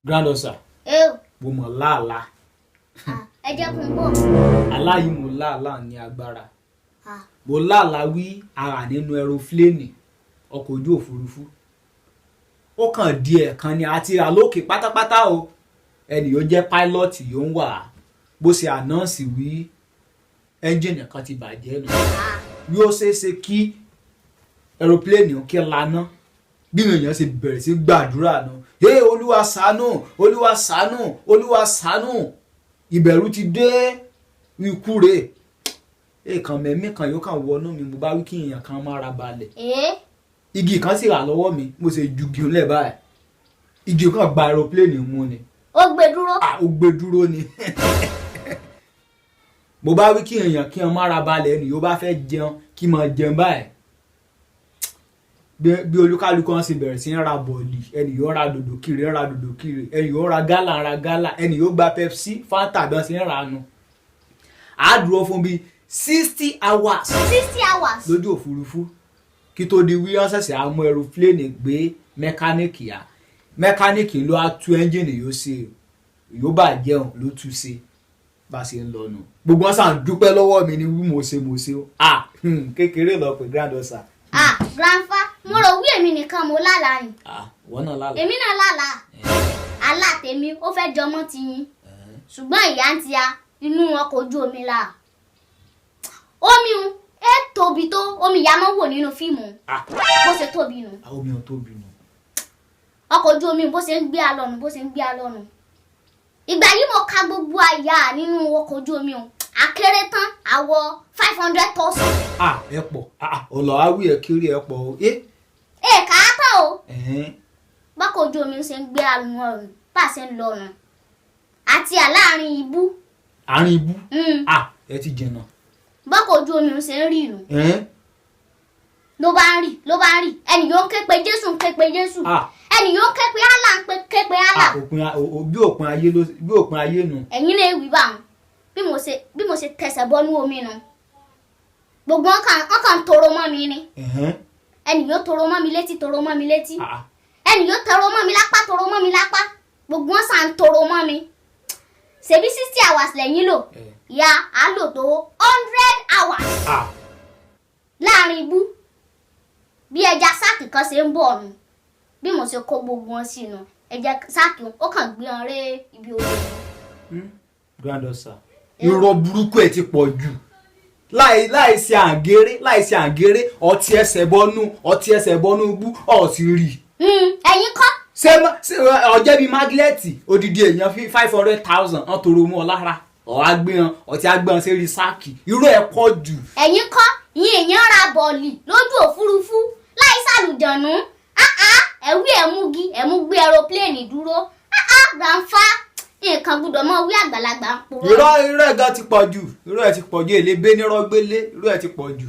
Granddaughter, Ẹ o. mo mọ̀ láàlá. Ah, ẹ jẹ́ kí n bọ̀. Àlá yìí mo láàlá ní agbára. Ah, Mo láàlá wí ara nínú aeroplane, ọkọ̀ ojú òfurufú. Ó kàn di ẹ̀kan ni àti rà lókè pátápátá o. Ẹnì yóò jẹ́ pilot yóò ń wà á. Bó ṣe announce wí ẹ́ńjìnì kan ti bàjẹ́ nù. Ah, Yóò ṣeé ṣe kí aeroplane ó kí laná. Bí èèyàn ṣe bẹ̀rẹ̀ sí gbàdúrà nù. Hey, Olúwa ṣàánú, Olúwa ṣàánú, Olúwa ṣàánú. Ìbẹ̀rù ti dé, ikú rè. Èèkàn mẹ́mí kan yóò kàn wọnú mi, mo bá wí kí èèyàn kan mára balẹ̀. Ee. Igi kan sì rà lọ́wọ́ mi, mo ṣe ju igi ńlẹ̀ báyìí. Igi kan gba aeroplane mú ni. Ó gbé dúró. Ah, ó gbé dúró ni. Mo bá wí kí èèyàn kí wọn mára balẹ̀, ẹni yóò bá fẹ́ jẹun kí máa jẹun báyìí. Bí olúkálùkù wọn ṣe bẹ̀rẹ̀ sí ń ra bọ̀ọ̀lì, ẹni yóò ra dòdò kiri, ra dòdò kiri, ẹni yóò ra gálà, ra gálà, ẹni yóò gba Pepsi, Fanta, bí wọ́n ṣe ń ra nu. A dúró fún bíi 60 hours 60 hours. lójú òfurufú kí tó di wí wọ́n ṣẹ̀ṣẹ̀ á mú aeroplane gbé mẹkáníìkì yá. Mẹkáníìkì ló á tú ẹ́ńjìnì yóò ṣe, yóò bàjẹ́ òun ló tú ṣe. Bá a ṣe ń lọ nù, gbogbo wọn sàn dúpẹ́ lọ́wọ́ mi ní wí mo ṣe mo ṣe o. Ah, kékeré lọ pé granddaughter. Ah, grandfa, mo rò wí èmi nìkan mo lálàá ni. Ah, wọ́n náà lálàá. Èmi náà lálàá. Àlá tèmi ó fẹ́ jọmọ́ ti yín. Ṣùgbọ́n ìyá ń ti a inú ọkọ̀ ojú omi la. Omi ń ẹ tóbi tó omi ìyá máa ń wò nínú fíìmù. Ah. Bó ṣe tóbi nù. Àwọn omi ò tóbi nù. Ọkọ̀ ojú omi bó ṣe ń gbé alọ́nu, bó ṣe ń gbé alọ́nu. Ìgbà yìí mo ka gbogbo àyà nínú ọkọ̀ ojú omi o. Àkéré tán àwọ̀ 500,000. Ah, ẹ pọ̀. Ah, ọ̀lọ́ awí ẹ kiri, ẹ pọ̀ o. Ẹ Ẹ kà á tán o. Ẹ̀hẹ́n. Bọ́kọ̀ ojú omi ṣe ń gbé alọ́nu ọ̀run bá a ṣe ń lọ nù. Àti àláàrin ibú. Àárín ibú. Mm. Ah, ẹ ti jìnnà. Bọ́kọ̀ ojú omi ṣe ń rì nù. Ẹ̀hẹ́n. Ló bá ń rì, ló bá ń rì, ẹnì yóò ń ké pe Jésù, ń ké pe Jésù. Ah. Ẹnì yóò ń ké pe Allah, ń ké pe Allah. Ah, òpin bí òpin ayé ló bí òpin ayé nù. Ẹ̀yin lè wí bá wọn bí mo ṣe tẹsẹ̀ bọ́nú omi nu. Gbogbo wọn kàn ń toro mọ́ mi ni. Ẹnì yóò toro mọ́ mi létí, toro mọ́ mi létí. Ah. Ẹnì yóò toro mọ́ mi lápá, toro mọ́ mi lápá. Gbogbo wọn sàn ń toro mọ́ mi. Ṣebí 60 hours lẹ́yìn lò. Ya á lò tó 100 hours Ah. láàrin ibú. Bí ẹja sáàkì kan ṣe ń bọ̀ nù, bí mo ṣe kó gbogbo wọn sínú ẹja sáàkì, ó kàn gbé wọn ré ibi odò. Granddaughter, irọ́ burúkú ẹ̀ ti pọ̀ jù. Láì ṣe àǹgéré, láì ṣe àǹgéré, ọtí ẹsẹ̀ bọ́nú, ọtí ẹsẹ̀ bọ́nú bú, ọtí rí. Ẹ̀yin kọ́. Ṣé ọjẹ́ bíi maglet, odidi èèyàn fi 500,000 hàn toro mọ́ ọ lára, ọ̀ agbéhan ọtí agbéhan ṣe rí sáàkì, irọ́ ẹ̀ pọ̀ jù. Ẹ̀yin kọ́, ìyẹn èèyàn ra bọ̀ọ̀lì lójú òfurufú láì sàlùjọ̀nù. Ẹ̀wí ẹ̀múgi ẹ̀mú gbé aeroplane dúró. Grandfa, nǹkan gbọ́dọ̀ mọ wí àgbàlagbà ń purọ́. Irọ́ ẹ̀ gan ti pọ̀ jù, irọ́ ẹ̀ ti pọ̀ jù, èlé bẹ́ nírọ́ gbélé, irọ́ ẹ̀ ti pọ̀ jù.